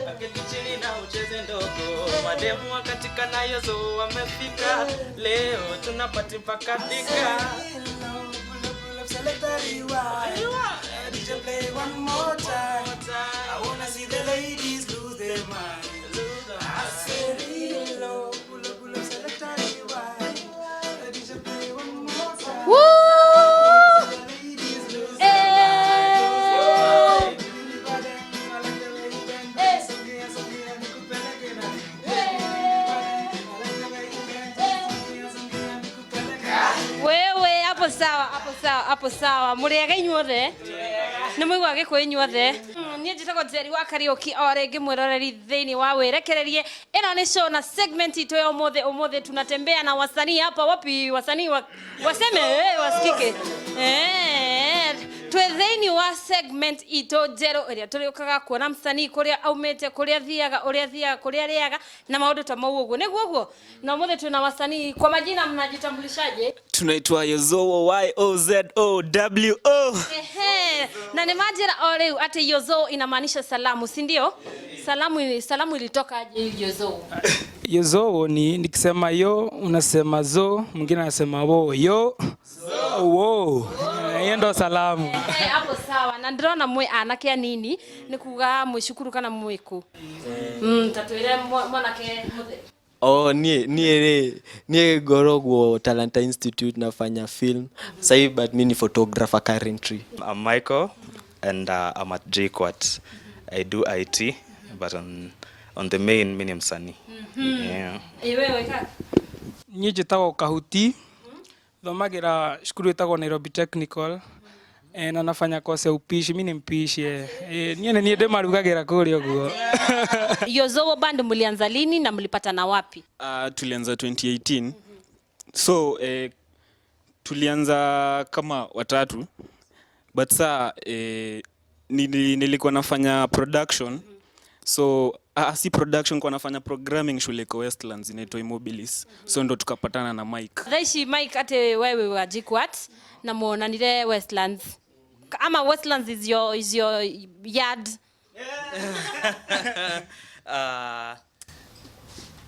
Aketi chini na ucheze ndogo, mademu wakatika na Yozo wamefika leo, tunapati mpaka Thika. DJ play one more time. I wanna see the ladies lose their mind. I say reload, pull up, pull up, select a rewind. DJ play one more time. Woo! The ladies lose Eh! their mind. I like the way you bend, Eh! sogea, sogea, nikupeleke na. I like the way you bend, sogea, sogea, nikupeleke na. Wewe hapo sawa, hapo sawa, hapo sawa. Mũrĩega inyuothe? Nĩ mũigua gĩkũyũ inyuothe? Niĩ njĩtagwo Njeri wa Kariũki o rĩngĩ mwĩroreri thĩinĩ wa wĩrekererie. Ĩno nĩ show na segment itũ ya ũmũthĩ. Ũmũthĩ tunatembea na wasanii hapa. Wapi wasanii waseme wasikike. Twĩ thĩinĩ wa segment itũ njerũ ĩrĩa tũrĩũkaga kuona msanii kũrĩa aumĩte, kũrĩa athiaga, ũrĩa athiaga, kũrĩa arĩaga na maũndũ ta mau ũguo. Nĩguo ũguo? Na ũmũthĩ twĩna wasanii. Kwa majina mnajitambulishaje? Tunaitwa Yozowo, Yozowo. Ehe, na nĩ manjĩra o rĩu atĩ Yozo inamaanisha salamu, si ndio? Salamu, salamu ilitoka aje hii Yozo? Yozowo ni nikisema yo unasema zo, mwingine anasema wo. Yo wo. Hiyo ndo salamu. Ehe, hapo sawa. Na ndĩrona mwĩ anake anini, nĩ kuga mwĩ cukuru kana mwĩ kũ? Ta twĩre mwanake Oh, nie rĩ, niĩ ngoragwo Talanta Institute, nafanya film sahii, but mi ni photographer currently. I'm Michael and I'm at JKUAT. I do IT, but on the main mi ni msanii. Yeah. Ĩ wewe kaka? Niĩ njĩtagwo Kahuti, thomagĩra cukuru ĩtagwo Nairobi Technical, na nafanya course ya upishi. Mi ni mpishi. Niĩ nĩ niĩ ndĩmarugagĩra kũrĩa ũguo. Yozowo band mlianza lini na mlipatana wapi? Tulianza 2018, so tulianza kama watatu, but saa nilikuwa nafanya production, so si production, kwa nafanya programming shule iko Westlands inaitwa Immobilis, so ndo tukapatana na Mike. Thaa ici Mike, atĩ wewe wa JKUAT na muonanire Westlands ama Westlands is your yard?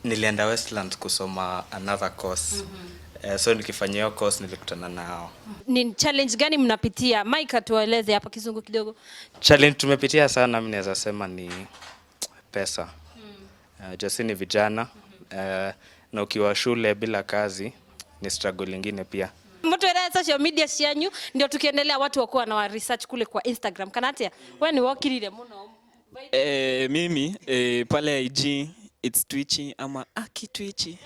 Nilienda Westlands kusoma another course. So nikifanya hiyo course nilikutana nao. Ni challenge gani mnapitia? Mike atueleze hapa kizungu kidogo. Challenge tumepitia sana, mimi naweza sema ni pesa. Jasi ni vijana, na ukiwa shule bila kazi ni struggle ingine pia. Mutwire social media cianyu ndio tukiendelea watu wakuwa na wa research kule kwa Instagram kana atia. We ni wokirire muno. Mimi pale IG it's Twitchy ama Aki Twitchy.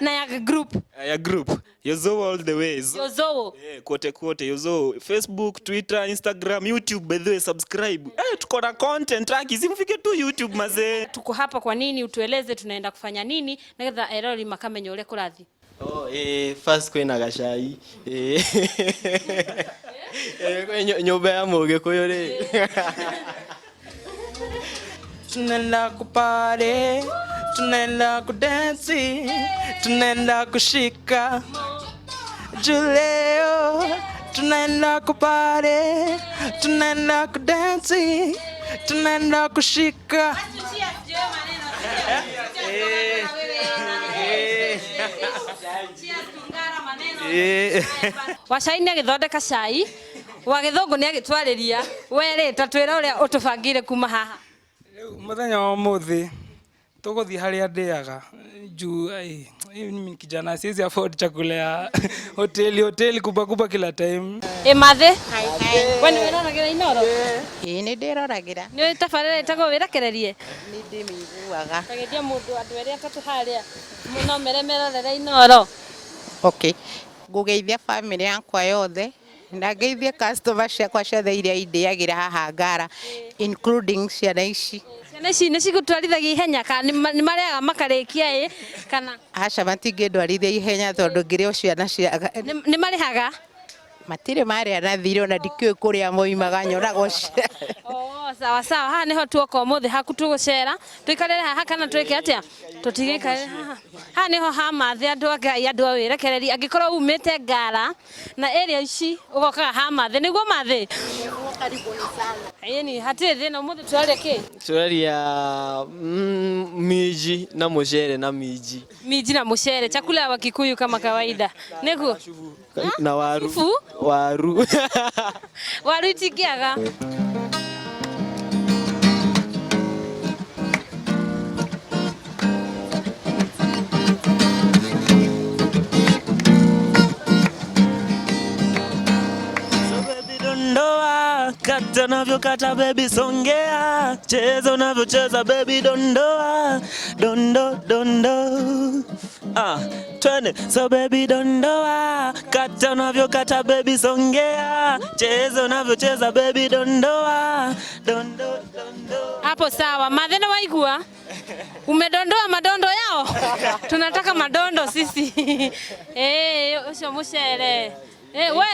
Na ya group? Ya group Yozowo all the way. Yozowo. Kote kote Yozowo, Facebook, Twitter, Instagram, YouTube. By the way, subscribe. Tuko na content aki simfike tu YouTube mazee. Tuko hapa kwa nini? Utueleze tunaenda kufanya nini nigetha erori makamenya uria kurathi. Oh, first kwĩna gacai. Kwĩ nyũmba ya mũgĩkũyũ rĩ. Tunaenda kupare, tunaenda kudensi, tunaenda kushika juleo, tunaenda kupare, tunaenda kudensi, tunaenda kushika. Wacai nĩ agĩthondeka cai wa gĩthũngũ, nĩ agĩtwarĩria. We rĩ, ta twĩra ũrĩa ũtũbangĩire kuma haha. Rĩu mũthenya wa ũmũthĩ tũgũthiĩ harĩa ndĩaga juu ai, mimi ni kijana, siwezi afford chakula ya hoteli hoteli kubwa kubwa kila time. Ĩ mathĩ, we nĩ wĩroragĩra Inoro? Ĩĩ, nĩ ndĩroragĩra. Nĩ tabarĩra ĩtagwo wĩrekererie. Nĩ ndĩmĩiguaga. Kageria mũndũ andũ erĩ atatũ harĩa no mere merorere Inoro. Okay, ngũgeithia bamĩrĩ yakwa yothe na ngeithie customer ciakwa ciothe iria indĩagĩra haha Ngara, including ciana ici. Ciana ici nĩ cigũtwarithagia ihenya kana nĩ marĩaga makarĩkia ĩ kana? Aca, matingĩndwarithia ihenya tondũ ngĩrĩ o ciana cia Nĩ marĩhaga? Matirĩ marĩa na thirĩ, ona ndikĩũĩ kũrĩa moimaga, nyonaga Oh, sawa sawa. Haha niho tuoka ũmũthĩ haku tũgũcera tũikarĩre haha kana twĩke atĩa? Tũtigĩikarĩre haha. Haha niho ha mathĩ, andũ a Ngai, andũ a wĩrekereri. Angĩkorwo umĩte Ngara na area ici ũgokaga ha mathĩ nĩguo mathĩ. Karibuni sana. Ĩni hatirĩ thĩna ũmũthĩ tũrarĩa kĩ? Tũraria minji na mucere na minji. Minji na mucere, chakula ya Wakikuyu kama kawaida. Nĩguo? Na waru. Fufu? Waru. Waru itingĩaga. So baby dondoa, kata unavyokata baby songea, cheza unavyocheza baby dondoa, dondo dondo. Ah, twende. So baby dondoa, kata unavyokata baby songea, cheza unavyocheza baby dondoa, dondo dondo. Hapo sawa. Mathena waigua? Umedondoa madondo yao? Tunataka madondo sisi. Eh, ucio mucere. Eh, we.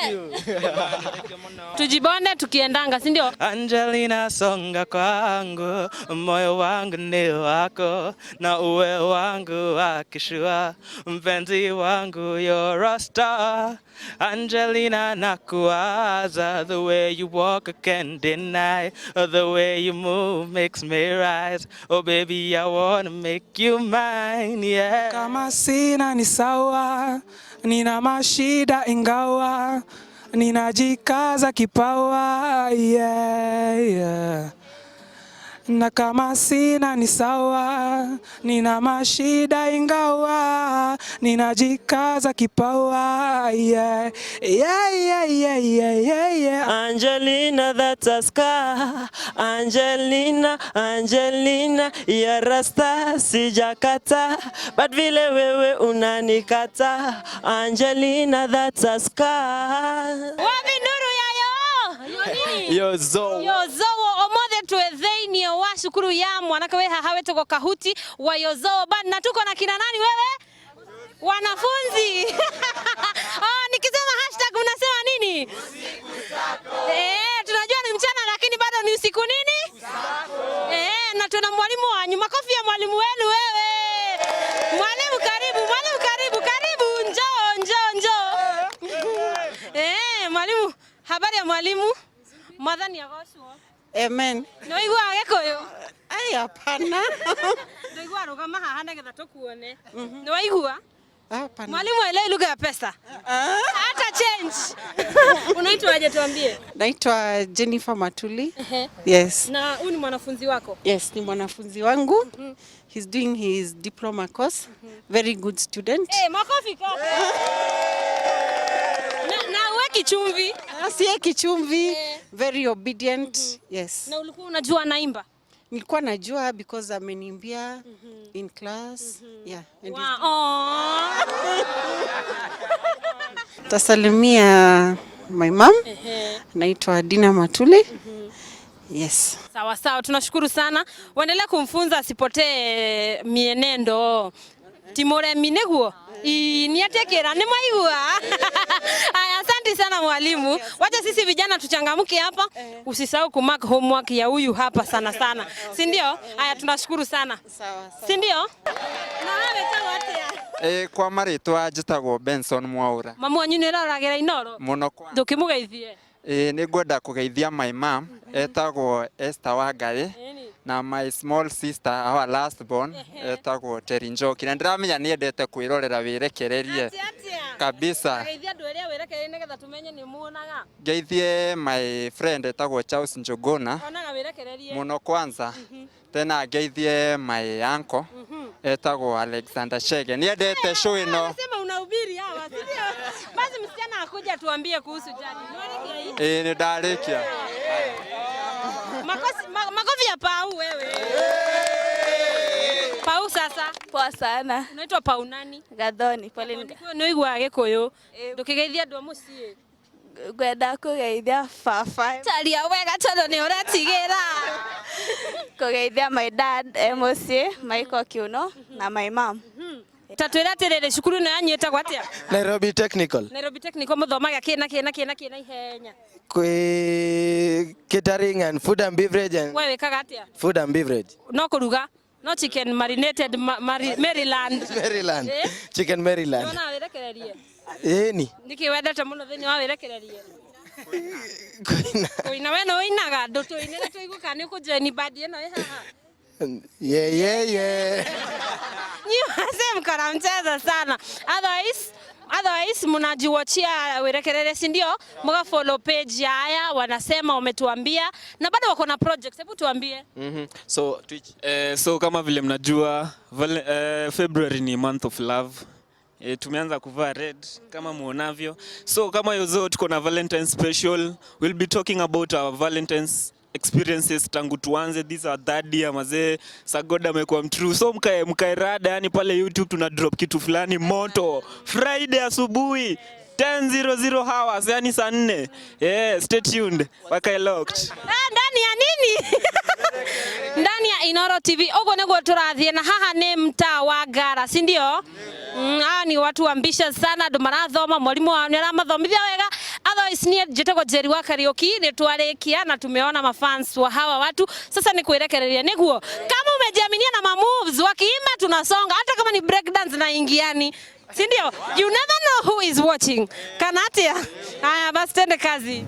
Tujibonde tukiendanga, si ndio? Angelina, songa kwangu, moyo wangu ni wako, na uwe wangu wakishua, mpenzi wangu you're a star. Angelina, nakuwaza, the way you walk I can't deny, the way you move makes me rise. Oh baby, I wanna make you mine, yeah. Kama sina ni sawa, nina mashida ingawa ninajikaza kipawa yeah, yeah. Na kama sina ni sawa, nina mashida ingawa ninajikaza kipawa yeah. Yeah, yeah, yeah, yeah, yeah, yeah. Angelina, that's a scar. Angelina, Angelina, you're a star, sijakata. But vile wewe unanikata. Angelina, that's a scar. Wapi nduru yayo? Yo nini? Yo zo. Yozowo omothe twe thiini wa cukuru ya mwanake wi haha witagwo Kahuti wa Yozowo band, na tuko na kina nani wewe? Wanafunzi. Oh, nikisema hashtag mnasema nini? Eh, tunajua ni mchana lakini bado ni usiku nini? Eh, na tuna mwalimu wanyu. Makofi ya mwalimu wenu wewe. Mwalimu karibu, mwalimu karibu, karibu, njoo, njoo, njoo. Eh, mwalimu, habari ya mwalimu? Mwathani agocwo. Amen. Nĩ waiguaga Gĩkũyũ? Ai, hapana. Ndaigua rũgama haha nĩgetha tũkuone. Nĩ waigua? Hapana. Mwalimu haelewi lugha ya pesa. Hata change. Unaitwa aje tuambie? Naitwa Jennifer Matuli. Ehe. Yes. Na huyu ni mwanafunzi wako? Yes, ni mwanafunzi wangu. He's doing his diploma course. Very good student. Eh, makofi kwako. Na uweki chumvi. Asieki chumvi, very obedient. Yes. Na ulikuwa unajua anaimba? Nilikuwa najua because ameniimbia in class. Yeah. And Wow. Aw. Tasalimia my mom. Naitwa Dina Matuli. Yes. Sawa sawa, tunashukuru sana. Waendelea kumfunza asipotee mienendo. Ti mũremi nĩguo? Ii, nĩ atekĩra nĩ mwaigua. Aya, asante sana mwalimu. Wacha sisi vijana tuchangamke hapa. Usisahau kumark homework ya huyu hapa sana sana, si ndio? Aya, tunashukuru sana, si ndio? Na wewe wĩtagwo atĩa? Kwa marĩtwa njĩtagwo Benson Mwaura. Mamu wanyu nĩ ũroragĩra Inoro? Mũno kwa. Ndũkĩmũgeithie. Nĩ ngwenda kũgeithia my mom etagwo Esther Wangari na my small sister our last born etagwo Terry Njoki, na ndĩramenya nĩ endete kwĩrorera wĩrekererie kabisa. Geithia andũ arĩa wĩrekererie nĩgetha tũmenye nĩ muonaga. Ngeithie my friend etagwo Charles Njuguna. Onaga wĩrekererie. Mũno kwanza. Tena ngeithie my uncle etagwo Alexander Chege, nĩ endete show ĩno. Anasema unahubiri hawa, si ndio? Basi msichana akuja tuambie kuhusu jadi. Niwarĩkia hii? Nĩ ndarĩkia. Makofi ya Pau wewe. Pau sasa. Poa sana. Unaitwa Pau nani? Gathoni. Pole. Nĩ ũiguaga Gĩkũyũ. Ndũkĩgeithia andũ a mũciĩ. Ngwenda kũgeithia baba. Taria wega tondũ nĩ ũretigĩra. Kũgeithia my dad e mũciĩ, Michael Kiuno na my mom. Ta twĩre atĩrĩrĩ, cukuru ĩno yanyu ĩtagwo atĩa? Nairobi Technical. Nairobi Technical mũthomaga kĩ na kĩ na kĩ na kĩ na ihenya? Kwi catering and food and beverage and We wĩkaga atĩa? Food and beverage. No kũruga? No chicken marinated Maryland. Maryland. Eh? Chicken Maryland. Nĩwona wĩrekererie? Ĩni. Nĩkĩ wendete mũno thĩinĩ wa wĩrekererie? Kũina. Kũina we nĩ ũinaga ndũtũinĩre tũigue kana nĩ ũkũjoin band ĩno ĩ haha. Yeah. Nyi wazee mko na mchezo sana. Otherwise mnajiwachia Wirekererie, si ndio? Mka follow page ya haya wanasema wametuambia na bado wako na projects. Hebu tuambie. So Twitch. So kama vile mnajua February ni month of love. Tumeanza kuvaa red kama muonavyo. So kama yozo tuko na Valentine special. We'll be talking about our Valentine's experiences tangu tuanze this our third year mazee. Sagoda amekuwa mtrue. So mkae rada, yani pale YouTube tuna drop kitu fulani moto Friday asubuhi 10:00 hours, yani saa 4. Yeah, stay tuned. Wakae locked. Ah, ndani ya nini? Ndani ya Inoro TV uguo niguo turathie na haha ni mtaa wa Ngara, si ndio? Hawa ni watu ambitious sana, andu marathoma, mwalimu wao ni aramathomithia wega. Otherwise niĩ njĩtagwo Njeri wa Kariuki, nĩ twarikia na tumeona mafans wa hawa watu. Sasa ni kuirekereria niguo kama umejiaminia na ma moves wakiimba tunasonga, hata kama ni break dance na ingiani, si ndio? You never know who is watching. Kana atia? Haya basi tende kazi.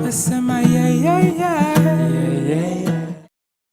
Nasema yeah.